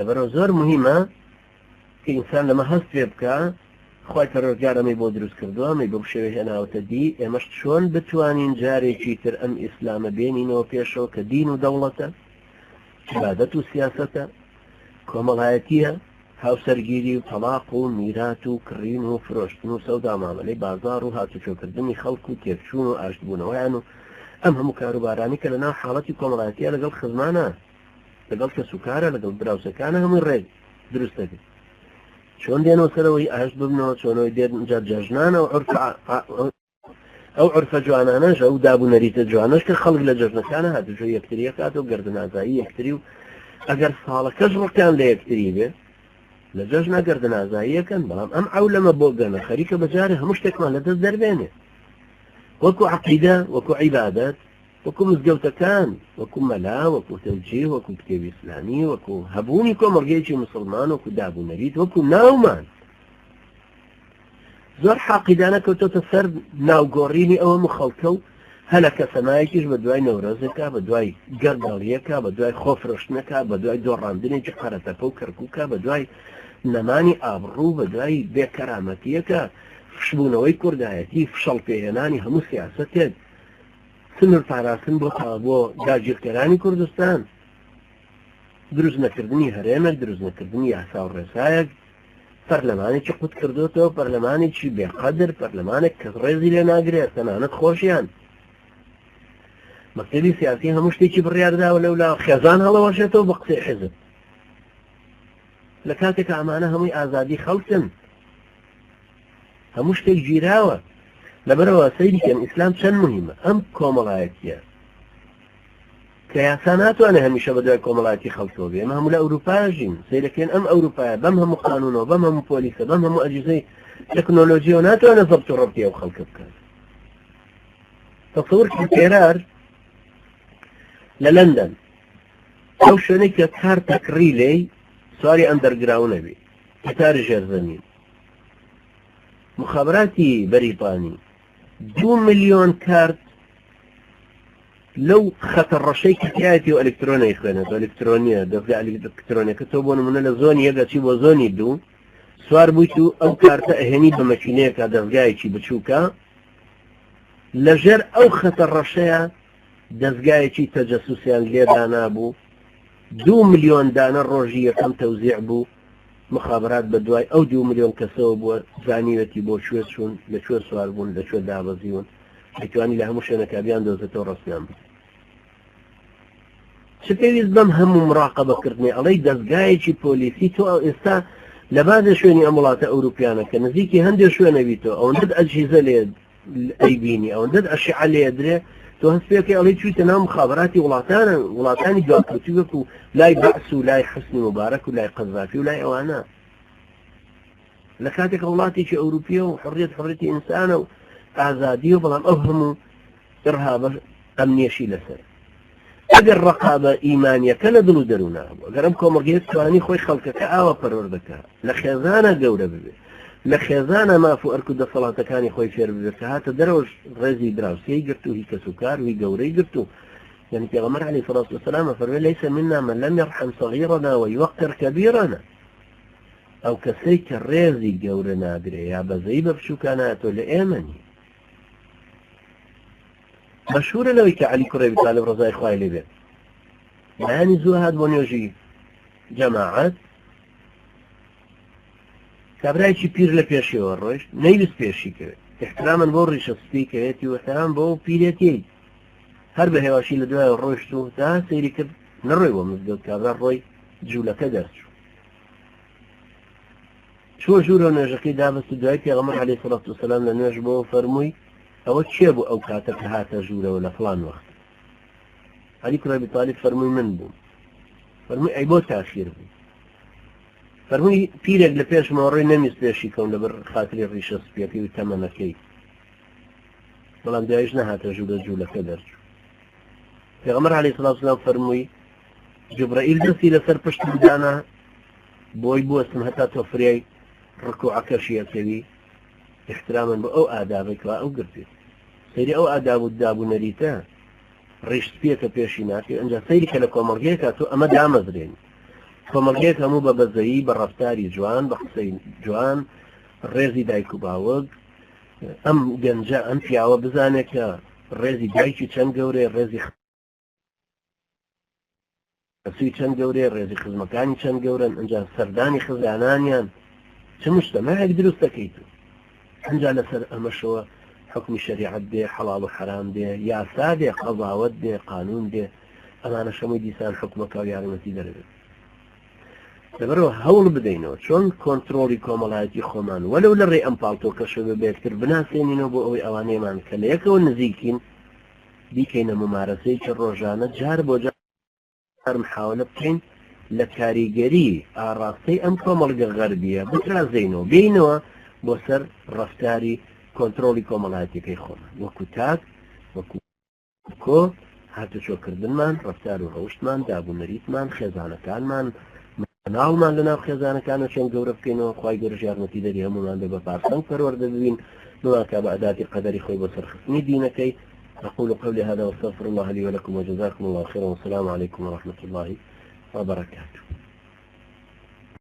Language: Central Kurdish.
لەبەرەوە زۆر مهمە کە ئینسان لەمە هەست پێ بکا، خوای پەروەردگار ئەمەی بۆ دروست کردووە، ئەمەی بەم شێوەیە هێناوەتە دی، ئێمەش چۆن بتوانین جارێکی تر ئەم ئیسلامە بێنینەوە پێشەوە کە دین و دەوڵەتە، عیبادەت و سیاسەتە، کۆمەڵایەتییە، هاوسەرگیری و تەڵاق و میرات و کڕین و فرۆشتن و سەودا مامەلەی بازاڕ و هاتوچۆکردنی خەڵک و تێکچوون و ئاشتبوونەوەیان و ئەم هەموو کاروبارانەی کە لەناو حاڵەتی کۆمەڵایەتییە لەگەڵ خزمانە، لەگەڵ کەسوکارە، لەگەڵ دراوسێکانە هەمووی ڕێک دروست دەبێت. چۆن دێنەوە سەرەوەی ئاشت ببنەوە، چۆنەوەی دێن جا جەژنانە و عورف ئەو عورفە جوانانەش، ئەو داب و نەریتە جوانەش کە خەڵک لە جەژنەکانە هاتوچۆی یەکتری ئەکات و گەردنئازایی یەکتری و ئەگەر ساڵەکەش ڕقیان لە یەکتری بێ لە جەژنە گەردنئازایی یەکەن، بەڵام ئەم عەولەمە بۆ گەنە خەریکە بەجارێ هەموو شتێکمان لەدەست دەربێنێ، وەکو عەقیدە، وەکو عیبادەت، وەکو مزگەوتەکان، وەکو مەلا، وەکو تەوجیه، وەکو کتێبی ئیسلامی، وەکو هەبوونی کۆمەڵگەیەکی موسڵمان، وەکو داب و نەریت، وەکو ناومان. زۆر حاقیدانە کەوتۆتە سەر ناوگۆڕینی ئەوە هەموو خەڵکە و هەلەکە سەمایەکیش بە دوای نەورۆزێکا، بە دوای گەندەڵیەکە، بە دوای خۆفرۆشتنەکە، بە دوای دۆڕاندنێکی قەرەتەپە و کەرکووکە، بە دوای نەمانی ئابڕوو، بە دوای بێکەرامەتیەکە، فشبوونەوەی کوردایەتی، فشەڵ پێهێنانی هەموو سیاسەتێک، سنور پاراستن بۆ بۆ داگیرکەرانی کوردستان، دروست نەکردنی هەرێمێک، دروست نەکردنی یاسا و ڕێسایەک، پەرلەمانێکی قوت کردوتەوە، پەرلەمانێکی بێقەدر، پەرلەمانێک کەس ڕێزی لێ ناگرێت، تەنانەت خۆشیان. مەکتەبی سیاسی هەموو شتێکی بڕیارداوە، لەولا خێزان هەڵەوەشێتەوە بە قسەی حیزب، لە کاتێک ئەمانە هەمووی ئازادی خەڵکن، هەموو شتێک گیراوە. لەبەرەوە سەیری کەن ئیسلام چەند مهمە. ئەم کۆمەڵایەتیە کە یاسا ناتوانێت هەمیشە بە دوای کۆمەڵایەتی خەڵکەوە بێ. ئێمە هەموو لە ئەوروپا ژین، سەیرەکەین ئەم ئەوروپایە بەم هەموو قانونەوە، بەم هەموو پۆلیسە، بەم هەموو ئەجهزەی تەکنۆلۆژیەوە ناتوانێت زەبت و ڕەبتی ئەو خەڵکە بکات. تەسەور کە پێرار لە لەندەن ئەو شوێنێک کە کار تەکڕی لێی سواری ئەندەرگراونە بی، قەتاری ژێرزەمین، مخابراتی بەریتانی 2 ملیۆن کارت لەو خەتە ڕەشەی کە تایەتی و ئەلکترۆنەی خوێنێتەوە، ئەلکترۆنیە، دەزگا ئەلکترۆنیەکە تۆ بۆ نمونە لە زۆنی یەک ئەچی بۆ زۆنی دوو سوار بوویت و ئەو کارتە ئەهێنی بە مەکینەیەکە دەزگایەکی بچووکە لەژێر ئەو خەتە ڕەشەیە دەزگایەکی تەجەسوسیان لێدانابوو، 2 ملیۆن دانە ڕۆژی یەکەم تەوزیع بوو. مخابرات بە دوای ئەو 2 ملیۆن کەسەوە بووە، زانیوێتی بۆ کوێ چوون، لە کوێ سوار بوون، لە کوێ دابەزیون، دەیتوانی لە هەموو شوێنەکە بیان دۆزێتەوە ڕەسمیان بکەن. چ پێویست بەم هەموو مراقەبەکردنی؟ ئەڵێی دەزگایەکی پۆلیسی تۆ ئێستا لە بازێ شوێنی ئەم وڵاتە ئەوروپیانە کە نزیکی هەندێک شوێنە بیتەوە ئەوەندەت ئەجهیزە لێ ئەیبینی، ئەوەندەت ئەشعە لێ درێ، تۆ هەست پێکەی ئەڵێی چوویتە ناو مخابراتی وڵاتانە، وڵاتانی دواکەوتوو وەکو لای بەعس و لای حوسنی موبارەک و لای قەزافی و لای ئەوانە. لە کاتێک وڵاتێکی ئەوروپیە و حڕیەت حڕیەتی ئینسانە و ئازادی و بەڵام ئەو هەموو ئڕهابە ئەمنیەشی لەسەر. ئەگەر ڕقابە ئیمانیەکە لە دڵ و دەروونا هەبوو، ئەگەر ئەم کۆمەڵگەیە توانی خۆی خەڵکەکە ئاوا پەروەردەکە، لە خێزانە گەورە ببێ، لە خێزانە ماف و ئەرک و دەسەڵاتەکانی خۆی فێر ببێت، کە هاتە دەرەوەش ڕێزی دراوسێی گرت و هی کەسوکار و هی گەورەی گرت و یعنی پێغەمبەر علیه الصلاة والسلام فەرمووی ليس منا من لم يرحم صغيرنا ويوقر كبيرنا. ئەو کەسەی کە ڕێزی گەورە ناگرێ یا بەزەی بە بچووکاناتۆ لە ئێمە نییە. مەشهورە لەوەی کە عەلی کوڕی ئەبی تالیب ڕەزای خوای لێ بێت بەیانی زوو هات بۆ نوێژی جەماعەت، کابرایەکی پیر لە پێشەوە ڕۆیشت، نەیویست پێشی کەوێت، احترامن بۆ ڕیشە سپی کەوێتی و احترام بۆ پیرێتی، هەر بە هێواشی لە دوای ڕۆیشت و تا سەیری کرد نەڕۆی بۆ مزگەوت، کابرا ڕۆی جوولەکە دەرچوو، چووە ژوورەوە نوێژەکەی دابەست و دوای پێغەمبەر عەلەیهی سڵات وسەلام لە نوێژ بۆ فەرمووی ئەوە کێ بوو ئەو کاتە کە هاتە ژوورەوە لە فڵان وەخت؟ عەلی کوڕی ئەبی تالیب فەرمووی من بووم. فەرمووی ئەی بۆ تاخیر بوو؟ فەرمووی پیرێک لە پێشمەوە ڕۆی نەمیست پێشی کەوم لەبەر خاتری ڕیشە سپیەکەی و تەمەنەکەی، بەڵام دوایش نەهاتە ژوورە جوولەکە دەرچوو. پێغەمبەر عەلەیهی سڵات وسەلام فەرمووی جوبرەئیل دەستی لەسەر پشتم دانا بۆی بوەستم هەتا تۆ فریای ڕکوعەکەشی ئەکەوی، احتراما بۆ ئەو ئادابەی کەوا ئەو گرتوێتی. سەیری ئەو ئاداب و داب و نەریتە ڕیش سپیەکە پێشی ناکەوێ. ئەنجا سەیری کە لە کۆمەڵگەیەکا تۆ ئەمە دامەزرێنی. کۆمەڵگەیەک هەموو بە بەزەیی، بە ڕەفتاری جوان، بە قسەی جوان، ڕێزی دایک و باوک، ئەم گەنجە، ئەم پیاوە بزانێت کە ڕێزی دایکی چەند گەورەیە، ڕێزی خەسووی چەند گەورەیە، ڕێزی خزمەکانی چەند گەورەن، ئەنجا سەردانی خزانانیان چ مجتەمەعێک دروست دەکەیت و ئەنجا لەسەر ئەمەشەوە حوکمی شەریعەت دێ، حەڵاڵ و حەرام دێ، یاسا دێ، قەزاوەت دێ، قانوون دێ، ئەمانەش هەمووی دیسان حوکمەکە و یارمەتی دەرەبێت. لەبەرەوە هەوڵ بدەینەوە چۆن کۆنترۆڵی کۆمەڵایەتی خۆمان وەلو لە ڕێی ئەم پاڵتۆکەشە بە بێکتر بناسێنینەوە بۆ ئەوەی ئەوانەیمان کە لە یەکەوە نزیکین بیکەینە مومارەسەیەکی ڕۆژانە جار بۆ جار محاولە بکەین لە کاریگەری ئاڕاستەی ئەم کۆمەڵگە غەربیە بترازێینەوە بێینەوە بۆ سەر ڕەفتاری کۆنترۆڵی کۆمەڵایەتیەکەی خۆمان وەکو تاک وەکو کۆ هاتوچۆکردنمان ڕەفتار و ڕەوشتمان داب و نەریتمان خێزانەکانمان مناڵمان لەناو خێزانەکانە چۆن گەورە بکەینەوە خوای گەورەش یارمەتیدەری هەموومان بێ بە پارسەنگ پەروەردە ببین بمانکا بە ئەداتی قەدەری خۆی بۆ سەرخستنی دینەکەی أقول قولي هذا واستغفر الله لي ولكم وجزاكم الله خيرا والسلام عليكم ورحمة الله وبركاته.